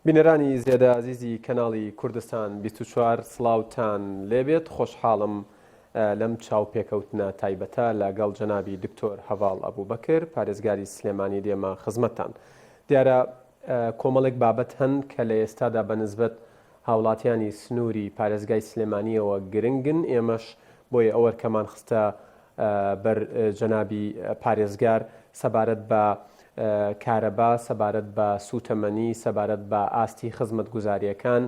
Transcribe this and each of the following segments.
بینەرانی زێدە ئازیزی کەناڵی کوردستان 24 سڵاوتان لێبێت خۆشحاڵم لەم چاوپێکەوتنە تایبەتە لەگەڵ جەنابی دکتۆر هەڤاڵ ئەبوبەکر پارێزگاری سلێمانی دێمە خزمەتتان دیارە کۆمەڵێک بابەت هەن کە لە ئێستادا بە نسبەت هاوڵاتیانی سنووری پارێزگای سلێمانییەوە گرنگن، ئێمەش بۆیە ئەو ئەرکەمان خستە بەر جەنابی پارێزگار سەبارەت بە کارەبا، سەبارەت بە سووتەمەنی، سەبارەت بە ئاستی خزمەتگوزارییەکان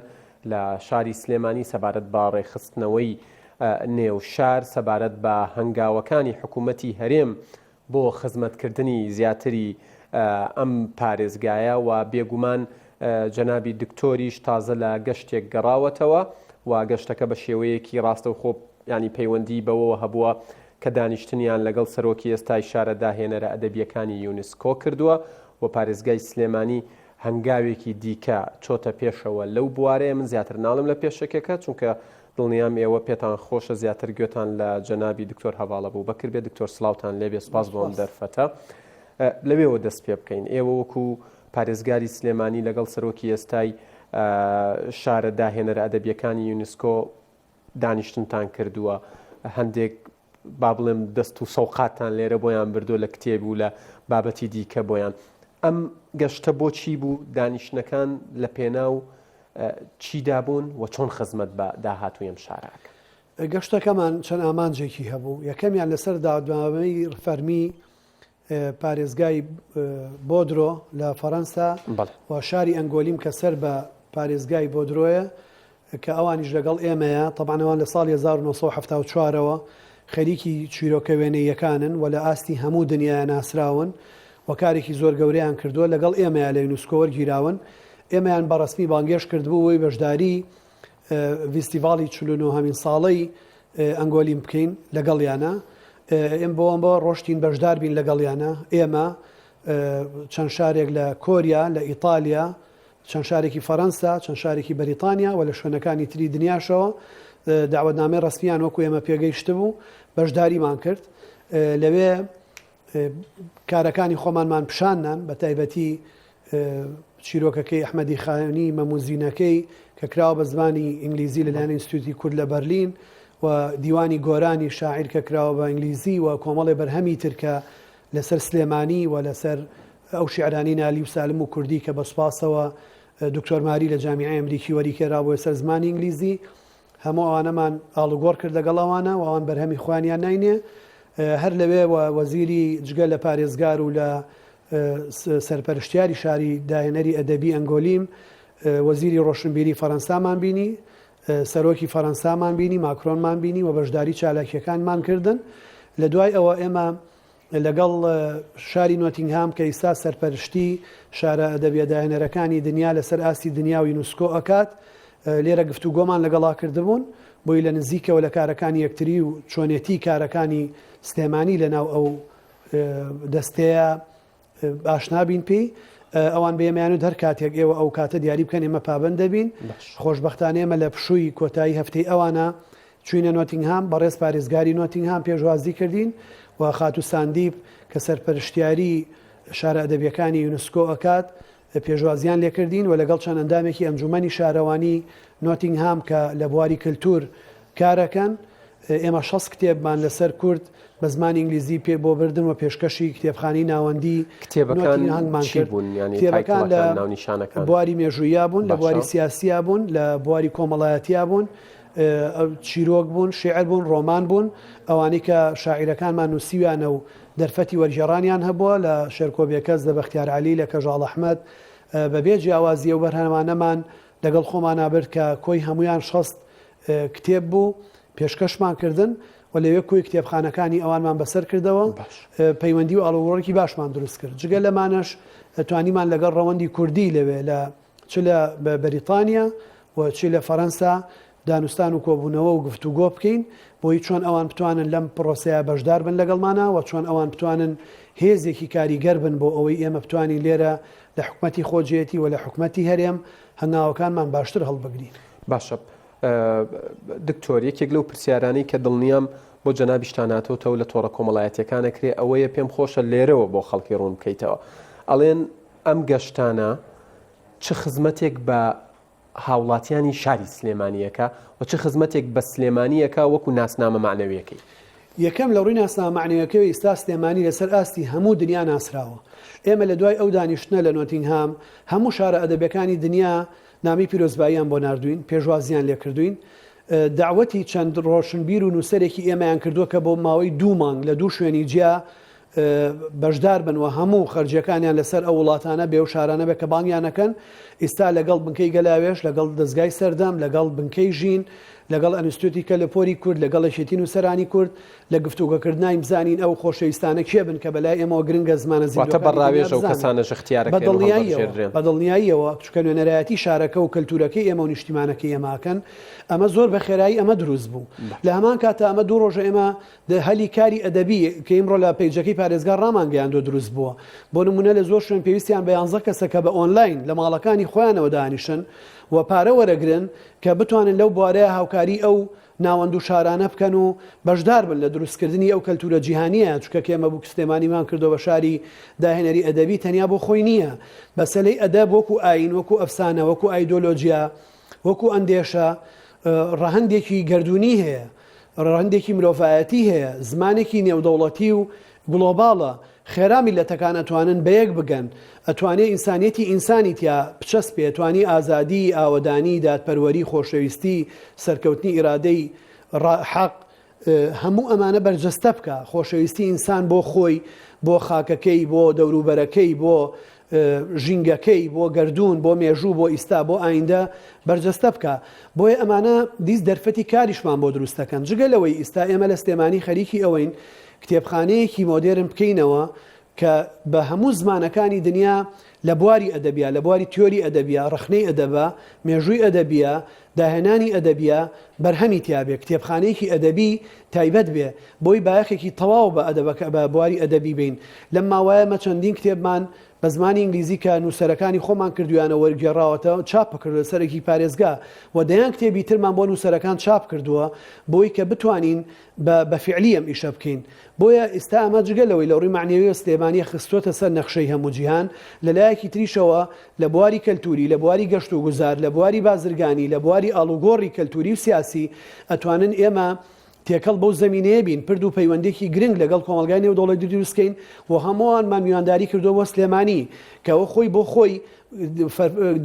لە شاری سلێمانی، سەبارەت بە ڕێکخستنەوەی نێو شار، سەبارەت بە هەنگاوەکانی حکوومەتی هەرێم بۆ خزمەتکردنی زیاتری ئەم پارێزگایە و بێگومان جەنابی دکتۆریش تازە لە گەشتێک گەڕاوەتەوە و گەشتەکە بە شێوەیەکی ڕاستەوخۆ ینی پەیوەندی بەوەوە هەبووە کە دانیشتنیان لەگەڵ سەرۆکی ئێستای شارە داهێنەرە ئەدەبیەکانی یونسکۆ کردووە و پارێزگای سلێمانی هەنگاوێکی دیکە چۆتە پێشەوە لەو بوارەیە من زیاتر ناڵێم لە پێشەکەکە چونکە دڵنیام ئێوە پێتان خۆشە زیاتر گوێتان لە جەنابی دکتۆر هەڤاڵ ئەبوبەکر بێت دکتۆر سڵاوتان لێبێ سوپاس بۆ ئەم دەرفەتە لەوێوە دەست پێ بکەین ئێوە وەکو پارێزگاری سلێمانی لەگەڵ سەرۆکی ئێستای شارە داهێنەرە ئەدەبیەکانی یونسکۆ دانیشتنتان کردووە هەندێک با بڵێم دەست و سەوقاتان لێرە بۆیان بردووە لە کتێب و لە بابەتی دیکە بۆیان ئەم گەشتە بۆچی بوو دانیشتنەکان لە پێناو چیدا بوون و چۆن خزمەت بە داهاتووی ئەم شارە ئەکەن؟ گەشتەکەمان چەند ئامانجێکی هەبوو، یەکەمیان لەسەر داوەتنامەی فەرمی پارێزگای بۆدرۆ لە فەرەنسا و شاری ئەنگۆلیم کە سەر بە پارێزگای بۆدرۆیە کە ئەوانیش لەگەڵ ئێمەیە، تەبعەن ئەوان لە ساڵی 1974 ەوە خەریکی چیرۆکە وێنەییەکانن و لە ئاستی هەموو دنیایا ناسراون و کارێکی زۆر گەورەیان کردووە، لەگەڵ ئێمەیا لە یونسکۆ وەرگیراون. ئێمەیان بە ڕەسمی بانگێشت کردبوو بۆی بەشداری ڤیستیڤاڵی 49 هەمین ساڵەی ئەنگۆلیم بکەین لەگەڵیانە. ئێم بۆ بۆ ڕۆشتین بەشدار بین لەگەڵیانە. ئێمە چەند شارێک لە کۆریا، لە ئیتالیا، چەند شارێکی فەرەنسا، چەند شارێکی بەریتانیا و لە شوێنەکانی تری دنیاشەوە دەعوەتنامەی ڕەسمییان وەکو ئێمە پێگەیشتبوو، بەشداریمان کرد. لەوێ کارەکانی خۆمانمان پیشان نان، بە تایبەتی چیرۆکەکەی ئەحمەدی خانی مەموزینەکەی کە کراوە بە زمانی ئینگلیزی لەلایەن ئینستیتوتی کورد لە بەرلین و دیوانی گۆرانی شاعیر کە کراوە بە ئینگلیزی و کۆمەڵێ بەرهەمی تر کە لەسەر سلێمانی و لەسەر ئەو شیعرانەی نالی و سالم و کوردی کە بە سوپاسەوە دکتۆر ماری لە جامیعەی ئەمریکی وەریکێرابووە سەر زمانی ئینگلیزی هەموو ئەوانەمان ئاڵوگۆڕ کرد لەگەڵ ئەوانە و ئەوان بەرهەمی خۆیانیان ناینێ هەر لەوێ وەزیری جگە لە پارێزگار و لە سەرپەرشتیاری شاری داهێنەری ئەدەبی ئەنگۆلیم وەزیری ڕۆشنبیری فەرەنسامان بینی سەرۆکی فەرەنسامان بینی ماکرۆنمان بینی و بەشداری چالاکیەکانمان کردن لە دوای ئەوە ئێمە لەگەڵ شاری نۆتینگهام کە ئیستا سەرپەرشتی شارە ئەدەبیە داهێنەرەکانی دنیا لەسەر ئاستی دنیا و یونسکۆ ئەکات لێرە گفتوگۆمان لەگەڵا کردبوون بۆی لە نزیکەوە لە کارەکانی یەکتری و چۆنێتی کارەکانی سلێمانی لەناو ئەو دەستەیە ئاشنا بین پێی ئەوان بە ئێمەیان وت هەر کاتێک ئێوە ئەو کاتە دیاری بکەن ئێمە پابەند دەبین خۆشبەختانە ئێمە لە پشووی کۆتایی هەفتەی ئەوانە چوینە نۆتینگهام بەڕێز پارێزگاری نۆتینگهام پێشوازی کردین و خاتوو ساندیپ کە سەرپەرشتیاری شارە ئەدەبیەکانی یونسکۆ ئەکات پێشوازیان لێکردین و لەگەڵ چەند ئەندامێکی ئەنجومەنی شارەوانی نۆتینگهام کە لە بواری کلتور کارەکەن ئێمە 60 کتێبمان لەسەر کورد بە زمانی ئینگلیزی پێ بۆ بردن و پێشکەشی کتێبخانەی ناوەندی کتێبەکان نۆتینگهاممان چی کرد. بوون؟ یانی کتێبەکان لە تایتڵەکان، ناونیشانەکان؟ بواری مێژووییا بوون، لە باشە. بواری سیاسیا بوون، لە بواری کۆمەڵایەتیا بوون، چیرۆک بوون، شیعر بوون، ڕۆمان بوون، ئەوانەی کە شاعیرەکانمان نووسیویانە و دەرفەتی وەرگێڕانیان هەبووە لە شێرکۆ بێکەس، لە بەختیار عەلی، لە کەژاڵ ئەحمەد، بەبێ جیاوازی ئەو بەرهەمانەمان لەگەڵ خۆمانا برد کە کۆی هەموویان 60 کتێب بوو پێشکەشمان کردن و لەوێ کۆی کتێبخانەکانی ئەوانمان بەسەر کردەوە پەیوەندی و ئاڵوگۆڕێکی باشمان دروست کرد جگە لەمانەش توانیمان لەگەڵ ڕەوەندی کوردی لەوێ لە چ لە بەریتانیا و چ لە فەرەنسا دانوستان و کۆبوونەوە و گفتوگۆ بکەین بۆی چۆن ئەوان بتوانن لەم پرۆسەیە بەشدار بن لەگەڵمانا و چۆن ئەوان بتوانن هێزێکی کاریگەر بن بۆ ئەوەی ئێمە بتوانین لێرە لە حکومەتی خۆجێتی و لە حکومەتی هەرێم هەنگاوەکانمان باشتر هەڵبگرین. باشە دکتۆر یەکێک لەو پرسیارانەی کە دڵنیام بۆ جەنابیشتان هاتۆتەوە لە تۆڕە کۆمەڵایەتیەکان ئەکرێ ئەوەیە پێم خۆشە لێرەوە بۆ خەڵکی ڕوون بکەیتەوە ئەڵێن ئەم گەشتانە. چ خزمەتێک بە هاوڵاتیانی شاری سلێمانی ئەکا و چ خزمەتێک بە سلێمانی ئەکا وەکو ناسنامە مەعنەویەکەی؟ یەکەم لە ڕووی ناسنامە مەعنەویەکەوە ئیستا سلێمانی لەسەر ئاستی هەموو دنیا ناسراوە. ئێمە لە دوای ئەو دانیشتنە لە نۆتینگهام هەموو شارە ئەدەبیەکانی دنیا نامەی پیرۆزباییان بۆ ناردووین، پێشوازییان لێکردووین، دەعوەتی چەند ڕۆشنبیر و نووسەرێکی ئێمەیان کردووە کە بۆ ماوەی دوو مانگ لە دوو شوێنی جیا بەشدار بن و هەموو خەرجیەکانیان لەسەر ئەو وڵاتانە بێ و شارانە بێ کە بانگیان ئەکەن، ئیستا لەگەڵ بنکەی گەلاوێژ، لەگەڵ دەزگای سەردەم، لەگەڵ بنکەی ژین، لەگەڵ ئەنستیتوتی کەلەپۆری کورد، لەگەڵ یەکێتی نووسەرانی کورد لە گفتوگۆکردناین بزانین ئەو خۆشەویستانە کێ بن کە بەلای ئێمەوە گرنگە زمانە واتە بە زیندووەکانی دنیا ڕاوێژ ئەو بزانن. کەسانەش بە اختیارەکرێن و دڵنیاییەوە، هەڵدەبژێردرێن. بە دڵنیاییەوە، چونکە نوێنەرایەتی شارەکە و کەلتوورەکەی ئێمە و نیشتیمانەکەی ئێمە ئەکەن، ئەمە زۆر بە خێرایی ئەمە دروست بوو. لە هەمان کاتا ئەمە دوو ڕۆژە ئێمە دە هەلی کاری ئەدەبی کە ئیمڕۆ لە پەیجەکەی پارێزگار ڕامانگەیاندووە دروست بووە. بۆ نموونە لە زۆر شوێن پێویستیان بە یانزە کەسە کە بە ئۆنلاین لە ماڵەکانی خۆیانەوە دانیشن و پارە وەرەگرن کە بتوانن لەو بوارەیا هاوکاری ئەو ناوەند و شارانە بکەن و بەشدار بن لە دروستکردنی ئەو کەلتوورە جیهانییە چونکە کە ئێمە بووک سلێمانیمان کردووە بە شاری داهێنەری ئەدەبی تەنیا بۆ خۆی نییە مەسەلەی ئەدەب وەکوو ئایین وەکوو ئەفسانە وەکوو ئایدۆلۆجیا وەکوو ئەندێشە ڕەهەندێکی گەردوونی هەیە ڕەهەندێکی مرۆڤایەتی هەیە، زمانێکی نێودەوڵەتی و گڵۆباڵە، خێرا میللەتەکان ئەتوانن بەیەک بگەن، ئەتوانێ ئینسانیەتی ئینسانی تیا بچەسپێ، ئەتوانی ئازادی، ئاوەدانی، دادپەروەری، خۆشەویستی، سەرکەوتنی ئیرادەی حەق، هەموو ئەمانە بەرجەستە بکا، خۆشەویستی ئینسان بۆ خۆی، بۆ خاکەکەی، بۆ دەوروبەرەکەی، بۆ ژینگەکەی، بۆ گەردوون، بۆ مێژوو، بۆ ئیستا، بۆ ئایندە بەرجەستە بکا. بۆیە ئەمانە دیس دەرفەتی کاریشمان بۆ دروست دەکەن. جگە لەوەی ئیستا ئێمە لە سلێمانی خەریکی ئەوەین کتێبخانەیەکی مۆدێرن بکەینەوە کە بە هەموو زمانەکانی دنیا لە بواری ئەدەبیا، لە بواری تیۆری ئەدەبیا، ڕەخنەی ئەدەبا، مێژووی ئەدەبیا، داهێنانی ئەدەبیا، بەرهەمی تیا بێ، کتێبخانەیەکی ئەدەبی تایبەت بێ، بۆی بایەخێکی تەواو بە ئەدەبەکە بە بواری ئەدەبی بەین. لەم ماوەیە مە چەندین کتێبمان بە زمانی ئینگلیزی کە نووسەرەکانی خۆمان کردوویانە وەرگێڕاوەتە چاپ کردووە سەرەکی پارێزگا و دەیان کتێبی ترمان بۆ نووسەرەکان چاپ کردووە بۆی کە بتوانین بە بە فیعلی ئەم ئیشە بکەین. بۆیە ئیستا ئەمە جگە لەوەی لە ڕووی مەعنەویەوە سلێمانی خستووەتە سەر نەخشەی هەموو جیهان، لە لایەکی تریشەوە لە بواری کەلتووری، لە بواری گەشتوگوزار، لە بواری بازرگانی، لە بواری ئاڵوگۆڕی کەلتووری و سیاسی ئەتوانن ئێمە تێکەڵ بەو زەمینەیە بین، پرد و پەیوەندێکی گرنگ لەگەڵ کۆمەڵگای نێودەوڵەتی دروست کەین و هەمووانمان میوانداری کردووە بۆ سلێمانی کە ئەوە خۆی بۆ خۆی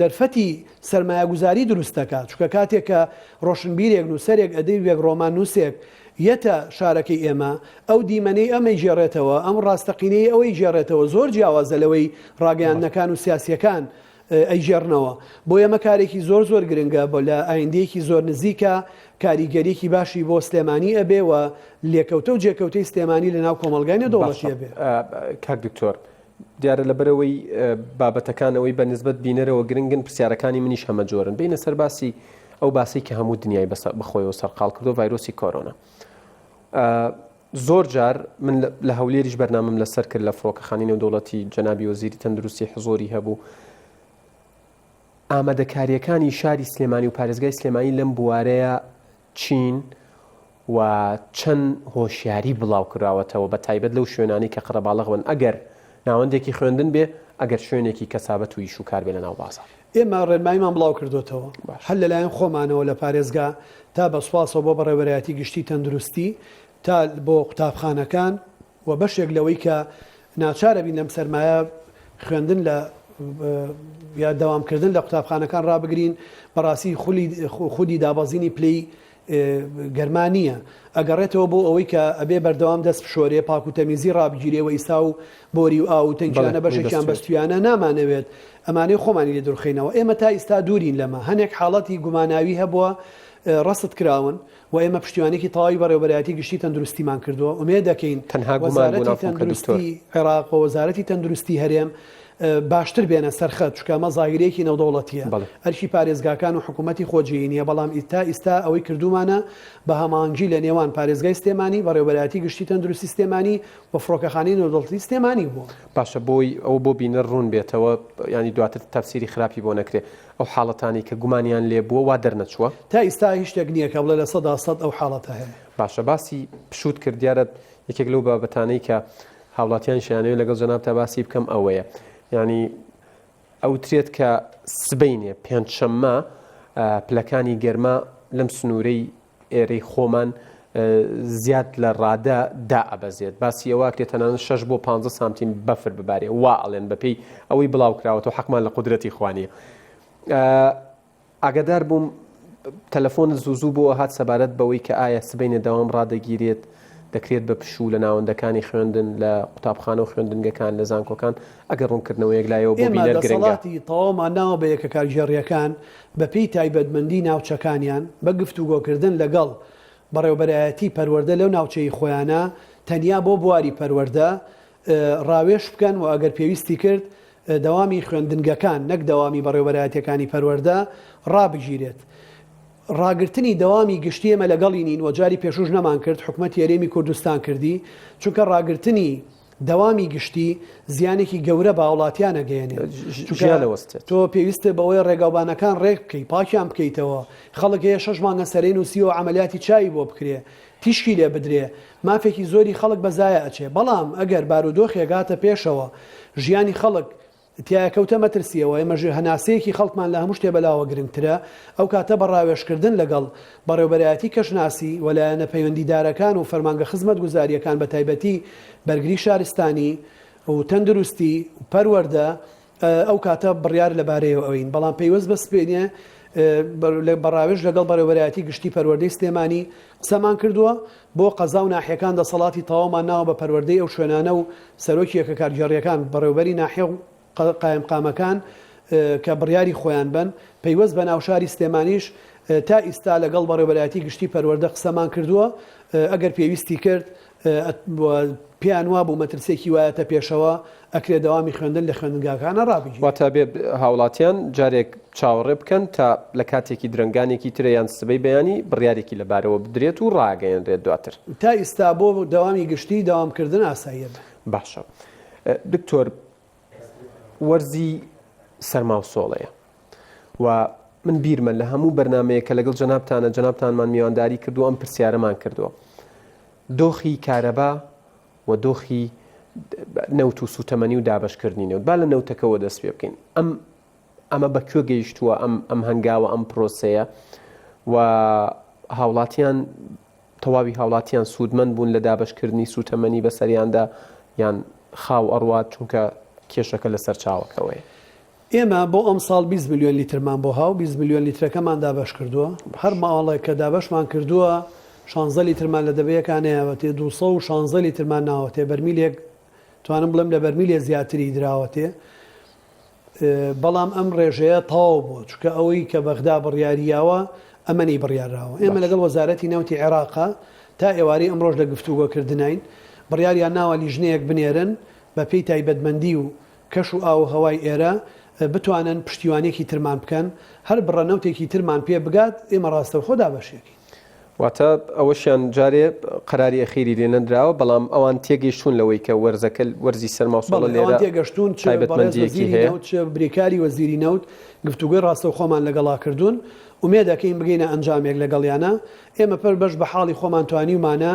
دەرفەتی سەرمایەگوزاری دروست دەکات، چونکە کاتێک کە ڕۆشنبیرێک، نووسەرێک، ئەدیبێک، ڕۆماننووسێک یەتە شارەکەی ئێمە، ئەو دیمەنەی ئەم ئەیگێڕێتەوە، ئەم ڕاستەقینەی ئەو ئەیگێڕێتەوە زۆر جیاوازە لەوەی ڕاگەیاندنەکان و سیاسییەکان ئەیگێڕنەوە. بۆیە ئەمە کارێکی زۆر زۆر گرنگە بۆ لە ئایندەیەکی زۆر نزیکا کاریگەریی باشی بۆ سلێمانی ئەبێ و لێکەوتە و جێکەوتەی سلێمانی لەناو کۆمەڵگای نێودەوڵەتی باشە ئەبێ. کاک دکتۆر دیارە لەبەرئەوەی بابەتەکان ئەوەی بە نسبەت بینەرەوە گرنگن پرسیارەکانی منیش هەمە جۆرن بینە سەر باسی ئەو باسی کە هەموو دنیای بەخۆیەوە سەرقاڵ کردو ڤایرۆسی کۆرۆنا زۆر جار من لە هەولێریش بەرنامەم لەسەر کرد لە فڕۆکەخانی نێودەوڵەتی جەنابی وەزیری تەندروستی حزۆری هەبوو ئامادەکاریەکانی شاری سلێمانی و پارێزگای سلێمانی لەم بوارەیە چین و چەند هۆشیاری بڵاوکراوەتەوە بە تایبەت لەو شوێنانەی کە قەرەباڵغ بن ئەگەر ناوەندێکی خوێندن بێ ئەگەر شوێنێکی کەسابەت و ئیش و کار بێ لەناو بازاڕ. ئێمە ڕێنماییمان بڵاو کردۆتەوە هەر لەلایەن خۆمانەوە لە پارێزگا تا بە سوپاسەوە بۆ بەڕێوەبەرایەتی گشتی تەندروستی تا بۆ قوتابخانەکان و بەشێک لەوەی کە ناچارەبین لەم سەرمایە خوێندن لە یا دەوامکردن لە قوتابخانەکان ڕابگرین بەڕاستی خولی خودی دابەزینی پلەی گەرما نییە ئەگەڕێتەوە بۆ ئەوەی کە ئەبێ بەردەوام دەست بشۆرێ پاک و تەمیزی ڕابگیرێ و ئیستا و بۆری و ئاو و تەنکیانە بەشێکیان بەستویانە نامانەوێت ئەمانەی خۆمانی لێ دورخەینەوە ئێمە تا ئیستا دوورین لەمە هەنێک حاڵەتی گوماناوی هەبووە ڕەست کراون و ئێمە پشتیوانێکی تەواوی بەڕێوەبەرایەتی گشتی تەندروستیمان کردووە ئومێد دەکەین تەنها گومان بوو وەزارەتی نافۆکە دکتۆر. تەندروستی عێراق و وەزارەتی تەندروستی هەرێم باشتر بێنە سەر خەت چونکە ئەمە زاهیرەیەکی نێودەوڵەتییە بەڵێ. ئەرکی پارێزگاکان و حکوومەتی خۆجێیی نییە بەڵام تا ئیستا ئەوەی کردوومانە بە هەماهەنگی لە نێوان پارێزگای سلێمانی بەڕێوەبەرایەتی گشتی تەندروستی سلێمانی و فڕۆکەخانەی نێودەوڵەتی سلێمانی بووە. باشە بۆی ئەوە بۆ بینەر ڕوون بێتەوە یانی دواتر تەفسیری خراپی بۆ نەکرێ ئەو حاڵەتانەی کە گومانیان لێ بووە وا دەرنەچووە؟ تا ئیستا هیچ شتێک نییە کە بڵێ 100% ئەو حاڵەتە هەیە. باشە باسی پشووت کرد دیارە یەکێک لەو بابەتانەی کە هاوڵاتیانیش ئەیانەوێت لەگەڵ جەنابتا باسی بکەم ئەوەیە یانی. ئەوترێت کە سبەینێ پێنجشەممە پلەکانی گەرما لەم سنوورەی ئێرەی خۆمان زیاد لە ڕادە دائەبەزێت. باسی ئەوە ئەکرێت تەنانەت شەش بۆ پانزە سانتیم بەفر ببارێ. وا ئەڵێن بەپێی ئەوەی بڵاو کراوەتەوە حەقمان لە قودرەتی خوا نییە. ئاگادار بووم تەلەفۆنت زوو زوو بۆ هات سەبارەت بەوەی کە ئایا سبەینێ دەوام ڕادەگیرێت، دەکرێت بە پشوو لە ناوەندەکانی خوێندن، لە قوتابخانە و خوێندنگەکان، لە زانکۆکان، ئەگەر ڕوونکردنەوەیەک لایەوە بۆ ئێمە بینەر گرنگە. دەسەڵاتی تەواومان ناوە بە یەکە کارگێڕییەکان بەپێی تایبەتمەندی ناوچەکانیان، بە گفتوگۆکردن لەگەڵ بەڕێوبەرایەتی پەروەردە لەو ناوچەی خۆیانە تەنیا بۆ بواری پەروەردە ڕاوێژ بکەن و ئەگەر پێویستی کرد دەوامی خوێندنگەکان نەک دەوامی بەڕێوبەرایەتیەکانی پەروەردە ڕابگیرێت. ڕاگرتنی دەوامی گشتی ئێمە لەگەڵی نین و جاری پێشووش نەمان کرد، حکومەتی هەرێمی کوردستان کردی، چونکە ڕاگرتنی دەوامی گشتی زیانێکی گەورە بە هاوڵاتیان ئەگەیەنێت. چونکە تۆ پێویستت بەوەیە ڕێگاوبانەکان ڕێک بکەی، پاکیان بکەیتەوە، خەڵک هەیە شەش مانگە سەرەی نووسیوە عەمەلیاتی چاوی بۆ بکرێ، تیشکی لێ بدرێ، مافێکی زۆری خەڵک بە زایە ئەچێ، بەڵام ئەگەر بارودۆخێک هاتە پێشەوە ژیانی خەڵک تیایا کەوتە مەترسیەوە، ئێمە هەناسەیەکی خەڵکمان لە هەموو شتێ بەلاوە گرنگترە، ئەو کاتە بە ڕاوێژکردن لەگەڵ بەڕێوبەرایەتی کەشناسی و لایەنە پەیوەندیدارەکان و فەرمانگە خزمەتگوزارییەکان بە تایبەتی بەرگری شارستانی و تەندروستی و پەروەردە ئەو کاتە بڕیار لەبارەیەوە ئەوین، بەڵام پەیوەست بە سپێنێ بە ڕاوێژ لەگەڵ بەڕێوەبەرایەتی گشتی پەروەردەی سلێمانی قسەمان کردووە، بۆ قەزا و ناحیەکان دەسەڵاتی تەواومان ناوە بە پەروەردەی ئەو شوێنانە و سەرۆکی یەکە کارگێڕییەکان، بەڕێوەبەری ناحیە و قایمقامەکان کە بڕیاری خۆیان بەن، پەیوەست بە ناوشاری سلێمانیش تا ئیستا لەگەڵ بەڕێوەبەرایەتی گشتی پەروەردە قسەمان کردووە، ئەگەر پێویستی کرد پێیان وابوو مەترسیەکی وایەتە پێشەوە، ئەکرێ دەوامی خوێندن لە خوێندنگاکانا ڕابگیرێ. واتە ئەبێ هاوڵاتیان جارێک چاوەڕێ بکەن تا لە کاتێکی درەنگانێکی ترە یان سبەی بەیانی بڕیارێکی لەبارەوە بدرێت و ڕاگەیەنرێت دواتر. تا ئیستا بۆ دەوامی گشتی دەوامکردن ئاساییە. باشە دکتۆر وەرزی سەرما و سۆڵەیە و من بیرمە لە هەموو بەرنمەیە کە لەگەڵ جەنابتانە جەنابتانمان میوانداری کردو ئەم پرسیارەمان کردووە دۆخی کارەبا و دۆخی نەوت و سوتەمەنی و دابەشکردنی نەوت با لە نەوتەکەوە دەست پێ بکەین ئەم ئەمە بە کوێ گەیشتووە ئەم ئەم هەنگاوە ئەم پرۆسەیە و هاوڵاتیان تەواوی هاوڵاتیان سوودمەند بوون لە دابەشکردنی سوتەمەنی بەسەریاندا یان خاو ئەڕوات چونکە کێشەکە لە سەرچاوەکەوەیە. ئێمە بۆ ئەمساڵ 20 ملیۆن لیترمان بۆ هاو 20 ملیۆن لیترەکەمان دابەش کردووە هەر ماڵێک کە دابەشمان کردووە 16 لیترمان لە دەبەیەکا نەیاوەتێ 216 لیترمان ناوەتێ بەرمیلێک توانم بڵێم لە بەرمیلێ زیاتری دراوەتێ بەڵام ئەم ڕێژەیە تەواو بووە، چونکە ئەوەی کە بەغدا بڕیاری یاوە ئەمە نەی بڕیارراوە. ئێمە لەگەڵ وەزارەتی نەوتی عێراقا تا ئێوارەی ئەمڕۆش لە گفتوگۆکردناین، بڕیاریان ناوە لیژنەیەک بنێرن بە پێی تایبەتمەندی و کەش و ئاو و هەوای ئێرە بتوانن پشتیوانیەکی ترمان بکەن، هەر بڕە نەوتێکی ترمان پێ بگات ئێمە ڕاستەوخۆ دابەشی ئەکەین. واتە ئەوەشیان جارێ قەراری ئەخیری لێ نەدراوە، بەڵام ئەوان تێگەیشتوون لەوەی کە وەرزەکە وەرزی سەرما و سۆڵە بەڵێ ئەوان لێرە تێگەشتوون چ بەڕێز تایبەتمەندییەکی وەزیری هەیە. نەوت چ بریکاری وەزیری نەوت گفتوگۆی ڕاستەوخۆمان لەگەڵا کردوون، ئومێد ئەکەین بگەینە ئەنجامێک لەگەڵیانا، ئێمە پەر بەش بە حاڵی خۆمان توانیومانە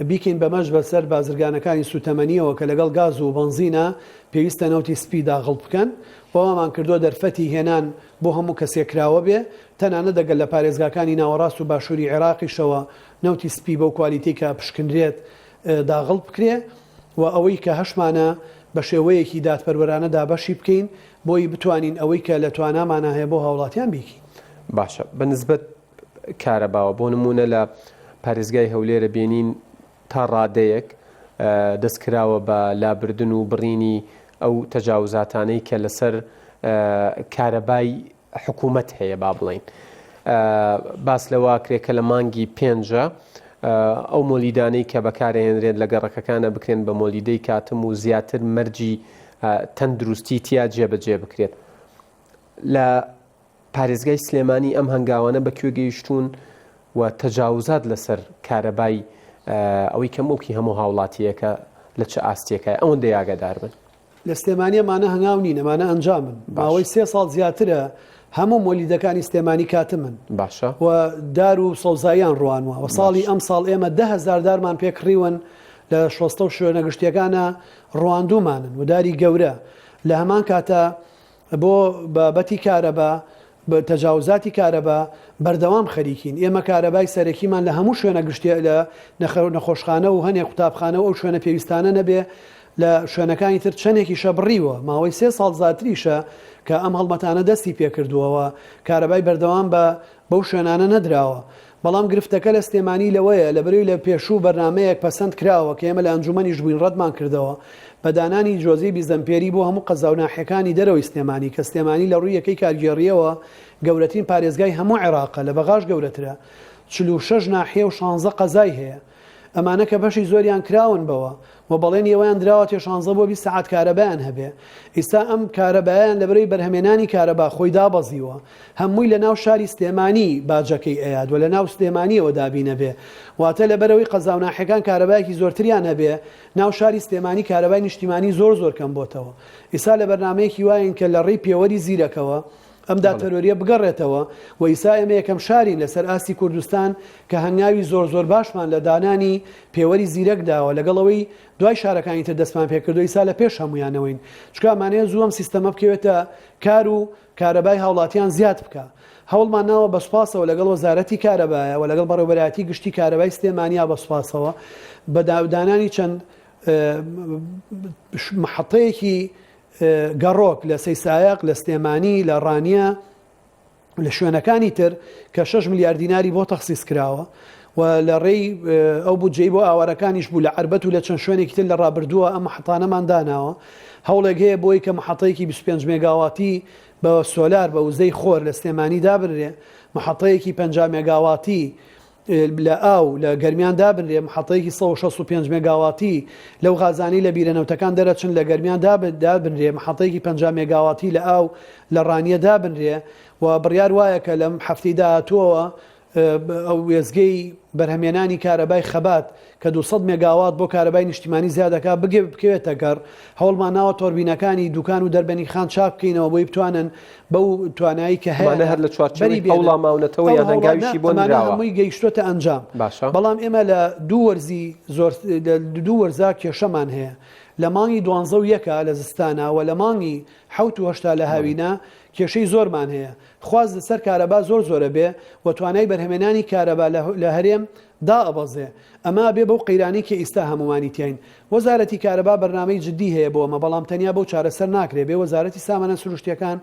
بیکەین بە مەرج بەسەر بازرگانەکانی سووتەمەنییەوە کە لەگەڵ گاز و بەنزینا پێویستە نەوتی سپی داغڵ بکەن و وامان کردووە دەرفەتی هێنان بۆ هەموو کەسێک کراوە بێ، تەنانەت ئەگەر لە پارێزگاکانی ناوەڕاست و باشووری عێراقیشەوە نەوتی سپی بەو کوالیتەی کە ئەپشکنرێت داغڵ بکرێ و ئەوەی کە هەشمانە بە شێوەیەکی دادپەروەرانە دابەشی بکەین بۆی بتوانین ئەوەی کە لە توانامانا هەیە بۆ هاوڵاتیان بیکەین. باشە بە نسبەت کارەباوە بۆ نموونە لە پارێزگای هەولێرە بینین تا ڕادەیەک دەست کراوە بە لابردن و بڕینی ئەو تەجاوزاتانەی کە لەسەر کارەبای حکوومەت هەیە با بڵین باس لەوە کرێ کە لە مانگی پێنجە ئەو مۆلیدانەی کە بەکارهێنرێن لە گەڕەکەکانە بکرێن بە مۆلیدەی کاتم و زیاتر مەرجی تەندروستی تیا جێبەجێ بکرێت لە پارێزگای سلێمانی ئەم هەنگاوانە بە کوێ گەیشتوون و تەجاوزات لەسەر کارەبای ئەوەی کە موڵکی هەموو هاوڵاتییەکە لە چ ئاستێکایە ئەوەندەی ئاگادار بن. لە سلێمانی ئەمانە هەنگاو نین، ئەمانە ئەنجامن. ماوەی سێ ساڵ زیاترە هەموو مۆلیدەکانی سلێمانی کاتمن باشە. و دار و سەوزاییان ڕوانوە و ساڵی ئەمساڵ ئێمە 10,000 دارمان پێ کڕیون لە شۆستە و شوێنە گشتیەکانە ڕواندوومانن و داری گەورە لە هەمان کاتە. بۆ بابەتی کارەبا، تەجاوزاتی کارەبا بەردەوام خەریکین. ئێمە کارەبای سەرەکیمان لە هەموو شوێنە گشتیە لە نەخۆشخانە و هەنێ قوتابخانە و ئەو شوێنە پێویستانە نەبێ لە شوێنەکانی تر چەندێکیشە بڕیوە. ماوەی سێ ساڵ زیاتریشە کە ئەم هەڵمەتانە دەستی پێکردووە و کارەبای بەردەوام بە بەو شوێنانە نەدراوە. بەڵام گرفتەکە لە سلێمانی لەوەیە لەبەرئەوەی لە پێشوو بەرنامەیەک پەسەند کراوە کە ئێمە لە ئەنجومەنیش بووین ڕەتمان کردەوە بە دانانی جۆزەی 20 ئەمپێری بۆ هەموو قەزا و ناحیەکانی دەرەوەی سلێمانی کە سلێمانی لە ڕووی یەکەی کارگێڕییەوە گەورەترین پارێزگای هەموو عێراقە لە بەغاش گەورەترە 46 ناحیە و شانزە قەزای هەیە ئەمانە کە بەشی زۆریان کراون بەوە و بەڵێنی ئەوەیان دراوەتێ شانزە بۆ 20 سەعات کارەبایان هەبێ ئیستا ئەم کارەبایان لەبەرەی بەرهەمێنانی کارەبا خۆی دابەزیوە هەمووی لە ناو شاری سلێمانی باجەکەی ئەیاد و لە ناو سلێمانیەوە دابین ئەبێ واتە لەبەرەوەی قەزا و ناحیەکان کارەبایەکی زۆرتریان هەبێ ناو شاری سلێمانی کارەبای نیشتیمانی زۆر زۆر کەم بۆتەوە ئیستا لە بەرنامەیەکی واین کە لە ڕێی پێوەری زیرەکەوە ئەم دادپەروەریە بگەڕێتەوە و ئیستا ئێمە یەکەم شارین لەسەر ئاستی کوردستان کە هەنگاوی زۆر زۆر باشمان لە دانانی پێوەری زیرەک داوە لەگەڵ ئەوەی دوای شارەکانی تر دەستمان پێکردو ئیستا لە پێش هەمویانەوەین چونکە ئەمانەیە زوو ئەم سیستەمە بکەوێتە کار و کارەبای هاوڵاتیان زیاد بکا. هەوڵمان ناوە بە سوپاسەوە لەگەڵ وەزارەتی کارەبایە و لەگەڵ بەڕێوەبەرایەتی گشتی کارەبای سلێمانیا بە سوپاسەوە بە دانانی چەند محەتەیەکی گەڕۆک لە سەیسایەق لە سلێمانی لە ڕانیە لە شوێنەکانی تر کە 6 ملیار دیناری بۆ تەخسیس کراوە و لە ڕێی ئەو بودجەی بۆ ئاوارەکانیش بوو لە عەربەت و لە چەند شوێنێکی تر لە ڕابردووە ئەم محەتانەمان داناوە هەوڵێک هەیە بۆی کە محەتەیەکی 25 مێگاواتی بە سۆلار بە وزەی خۆر لە سلێمانی دابنرێ محەتەیەکی 50 مێگاواتی لە ئاو لە گەرمیان دابنرێ، محەتەیەکی 165 مێگاواتی لەو غازانەی لە بیرە نەوتەکان دەرەچن لە گەرمیان دابنرێ، محەتەیەکی 50 مێگاواتی لە ئاو لە ڕانیە دابنرێ و بڕیار وایە کە لەم هەفتەی داهاتووەوە ئەو وێستگەی بەرهەمێنانی کارەبای خەبات کە 200 مێگاوات بۆ کارەبای نیشتیمانی زیاد دەکات بگێ بکەوێتە گەڕ، هەوڵمان ناوە تۆربینەکانی دوکان و دەربەنیخان چاک بکەینەوە بۆی بتوانن بەو توانایی کە ئەمانە هەیانە هەر لە بەری چوارچێوەی بێنن. هەوڵا ماونەتەوە ئەو یان هەوڵە نا هەنگاویشی بۆ ئەمانە نراوە؟ هەمووی گەیشتۆتە ئەنجام باشە. بەڵام ئێمە لە دوو وەرزی زۆر لە دوو وەرزا کێشەمان هەیە لە مانگی دوانزە و یەکا لە زستانا و لە مانگی حەوت و هەشتا لە بەڵێ. هاوینا کێشەی زۆرمان هەیە خواست لەسەر کارەبا زۆر زۆرە بێ و توانای بەرهەمێنانی کارەبا لە هەرێم دائەبەزێ. ئەمە ئەبێ بەو قەیرانەی کە ئیستا هەموومانی تیاین. وەزارەتی کارەبا بەرنامەی جدی هەیە بۆ ئەمە بەڵام تەنیا بەو چارەسەر ناکرێ بێ وەزارەتی سامانە سروشتیەکان،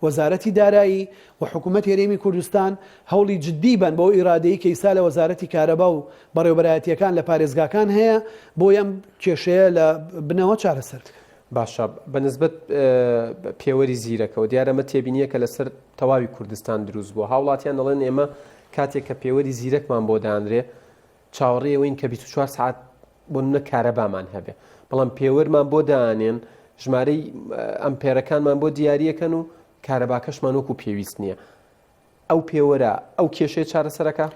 وەزارەتی دارایی و حکومەتی هەرێمی کوردستان هەوڵی جدی بەن بەو ئیرادەی کە ئیستا لە وەزارەتی کارەبا و بەڕێوبەرایەتیەکان لە پارێزگاکان هەیە بۆی ئەم کێشەیە لە بنەوە چارەسەر بکەن. باشە بە نسبەت پێوەری زیرەکەوە دیارە ئەمە تێبینیەکە لەسەر تەواوی کوردستان دروست بووە هاوڵاتیان دەڵێن ئێمە کاتێک کە پێوەری زیرەکمان بۆ دانرێ چاوەڕێی ئەوەین کە 24 سعات بۆ نمونە کارەبامان هەبێ بەڵام پێوەرمان بۆ دانێن ژمارەی ئەمپێرەکانمان بۆ دیاریەکەن و کارەباکەشمان وەکو پێویست نییە ئەو پێوەرە ئەو کێشەیە چارەسەرەکا؟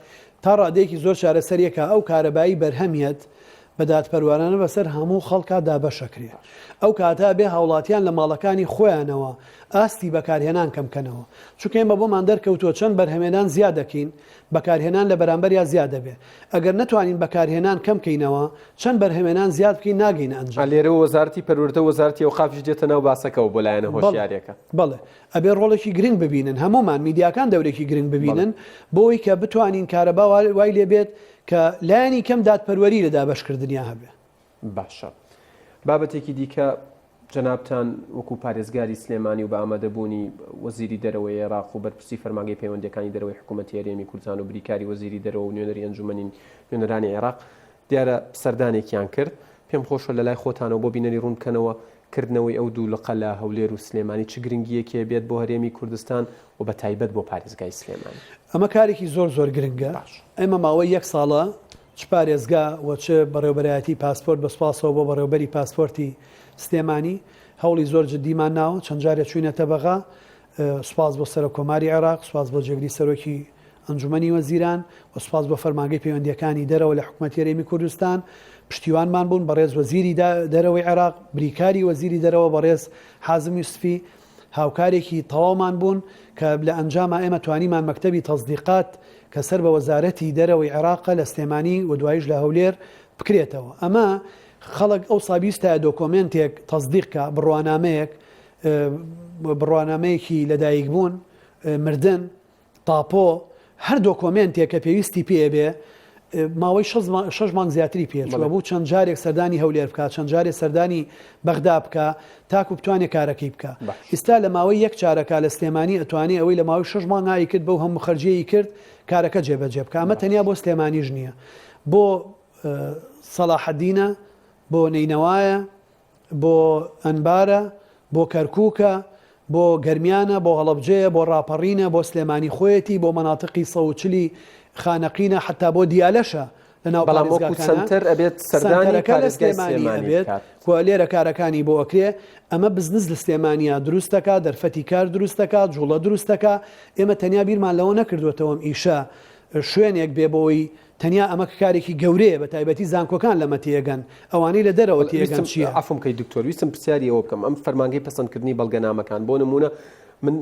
تا ڕادەیەکی زۆر چارەسەریەکا، ئەو کارەبایی بەرهەمیەت بە دادپەروەرانە بەسەر هەموو خەڵکا دابەشەکرێ. ئەو کاتە ئەبێ هاوڵاتیان لە ماڵەکانی خۆیانەوە ئاستی بەکارهێنان کەمکەنەوە. چونکە ئێمە بۆمان دەرکەوتووە چەند بەرهەمێنان زیاد دەکەین، بەکارهێنان لە بەرامبەریا زیاد دەبێ. ئەگەر نەتوانین بەکارهێنان کەم کەینەوە، چەند بەرهەمێنان زیاد بکەین ناگەینە ئەنجام. لێرەوە وەزارەتی پەروەردە و وەزارەتی ئەوقافیش دێتە ناو باسەکەوە بۆ لایەنە بەڵێ هۆشیاریەکە. بەڵێ. ئەبێ ڕۆڵێکی گرنگ ببینن هەموومان میدیاکان دەورێکی گرنگ ببینن بۆی کە بتوانین کارەبا وای لێبێت کە لایەنی کەم دادپەروەری لە دابەشکردنیا هەبێ. باشە بابەتێکی دیکە جەنابتان وەکو پارێزگاری سلێمانی و بە ئامادەبوونی وەزیری دەرەوەی عێراق و بەرپرسی فەرمانگەی پەیوەندیەکانی دەرەوەی حکوومەتی هەرێمی کوردستان و بریکاری وەزیری دەرەوە و نوێنەری ئەنجومەنی نوێنەرانی عێراق دیارە سەردانێکیان کرد پێم خۆشە لەلای خۆتانەوە بۆ بینەری ڕوون بکەنەوە کردنەوەی ئەو دوو لقە لە هەولێر و سلێمانی چ گرنگییەکی هەبێت بۆ هەرێمی کوردستان و بە تایبەت بۆ پارێزگای سلێمانی؟ ئەمە کارێکی زۆر زۆر گرنگە. باش. ئێمە ماوەی یەک ساڵە چ پارێزگا و چ بەڕێوەبەرایەتی پاسپۆرت بە سوپاسەوە بۆ بەڕێوەبەری پاسپۆرتی سلێمانی هەوڵی زۆر جدیمان ناوە، چەند جارێ چووینەتە بەغا، سوپاس بۆ سەرۆک کۆماری عێراق، سوپاس بۆ جێگری سەرۆکی ئەنجومەنی وەزیران و سوپاس بۆ فەرمانگەی پەیوەندییەکانی دەرەوە لە حکومەتی هەرێمی کوردستان پشتیوانمان بوون، بەڕێز وەزیری دەرەوەی عێراق، بریکاری وەزیری دەرەوە بەڕێز حازم یوسفی هاوکارێکی تەواومان بوون کە لە ئەنجاما ئێمە توانیمان مەکتەبی تەسدیقات کە سەر بە وەزارەتی دەرەوەی عێراقە لە سلێمانی و دوایش لە هەولێر بکرێتەوە. ئەمە خەڵک ئەوسا بیستایە دۆکۆمێنتێک تەسدیق کا، بڕوانامەیەک. بڕوانامەیەکی لەدایکبوون، مردن، تاپۆ، هەر دۆکۆمێنتێک کە پێویستی پێ بێ ماوەی شەش مانگ زیاتری پێچووە بوو چەند جارێک سەردانی هەولێر بکە چەند جارێ سەردانی بەغدا بکە تاکو بتوانێت کارەکەی بکە ئیستا لە ماوەی یەک چارەکە لە سلێمانی ئەتوانێ ئەوەی لە ماوەی شەش مانگایی کرد بەو هەموو خەرجیی کرد کارەکە جێبەجێ بکە ئەمە تەنیا بۆ سلێمانیش نییە بۆ سەڵاحەدینە بۆ نەینەوایە بۆ ئەنبارە، بۆ کەرکوکە، بۆ گەرمیانە، بۆ هەڵەبجەیە، بۆ ڕاپەڕینە، بۆ سلێمانی خۆیەتی، بۆ مەناتقی 140 ی خانەقینە، حەتا بۆ دیالەشە لە ناو بەڵام وەکو پارێزگاکانە. سەنتەر ئەبێت سەردانی سەنتەرەکە لە پارێزگای سلێمانی سلێمانی ئەبێت بکات. و لێرە کارەکانی بۆ ئەکرێ. ئەمە بزنس لە سلێمانیا دروست دەکا، دەرفەتی کار دروست دەکا، جوڵە دروست دەکا. ئێمە تەنیا بیرمان لەوە نەکردووەتەوە ئەم ئیشە شوێنێک بێ بۆی تەنیا ئەمە کە کارێکی گەورەیە بە تایبەتی زانکۆکان لەمە تێگەن ئەوانەی لە دەرەوە تێگەن ویستم چییە؟ عەفوم کەی دکتۆر ویستم پرسیاری ئەوە بکەم ئەم فەرمانگەی پەسەندکردنی بەڵگەنامەکان بۆ نموونە من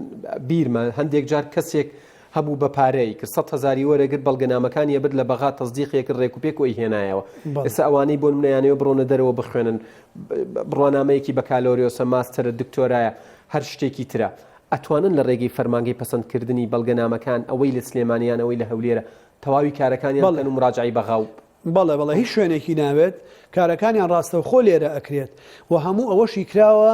بیرمە هەندێک جار کەسێک هەبوو بە پارەی کرد سە هزاری وەرەگرت بەڵگەنامەکانی ئەبرد لە بەغا تەزدیقی کرد ڕێک و پێک و ئەیهێنایەوە بەڵێ. ئێستا ئەوانەی بۆ نمونە یانەوە بڕۆنە دەرەوە بخوێنن بڕوانامەیەکی بەکالۆریۆسە ماستەرە دکتۆرایە هەر شتێکی ترە ئەتوانن لە ڕێگەی فەرمانگەی پەسەندکردنی بەڵگەنامەکان ئەوەی لە سلێمانی یان ئەوەی لە هەولێرە تەواوی کارەکانیان بەڵێ. بکەن و مراجعەی بەغا و. بەڵێ بەڵێ هیچ شوێنێکی ناوێت کارەکانیان ڕاستەوخۆ لێرە ئەکرێت و هەموو ئەوەشی کراوە